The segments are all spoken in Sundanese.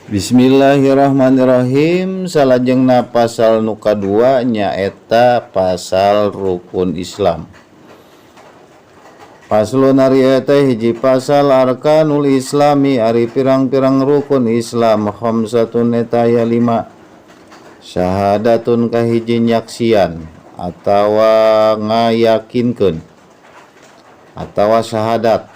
Bismillahirrahmanirrahim. Salajengna pasal nu kadua nyaeta pasal rukun Islam. Faslun, ari eta hiji pasal. Arkanul Islami, ari pirang-pirang rukun Islam, khamsatun, eta aya lima. Syahadatun, kahiji nyaksian atawa ngayakinkeun atawa syahadat,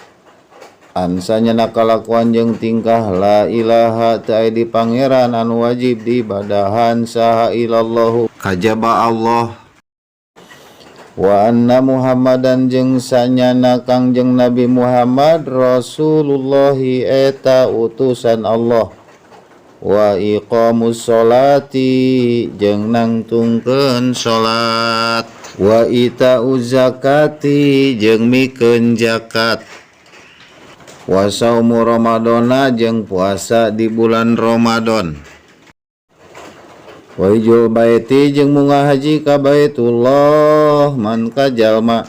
an, sanyana kalakuan jeung tingkah, la ilaha, teu aya di pangeran anu wajib diibadahan saha, illallahu, kajaba Allah, wa anna Muhammadan, jeung sanyana Kangjeng Nabi Muhammad, Rasulullahi, eta utusan Allah, wa iqamus sholati, jeung nangtungkeun salat, wa itauz zakati, jeung mikeun zakat, wa saumu ramadana, jeung puasa di bulan Ramadan, wa hijjul baiti, jeung munggah haji ka Baitullah, man, ka jalma,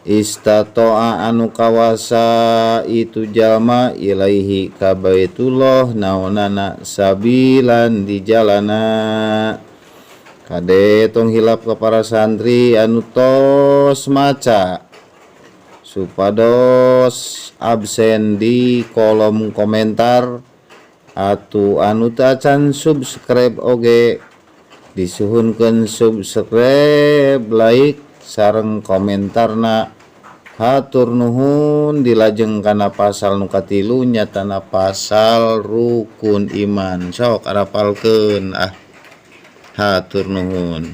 istatoa, anu kawasa itu jalma, ilaihi, ka Baitullah, naonana, sabilan, di jalana. Kade, tong hilap ka para santri anu tos maca supados absen di kolom komentar, atau anu tacan subscribe oge disuhunkeun subscribe, like, sareng komentarna. Hatur nuhun. Dilajeng kana pasal nu katilu, nyatana pasal rukun iman. Sok arapalkeun ah. Hatur nuhun.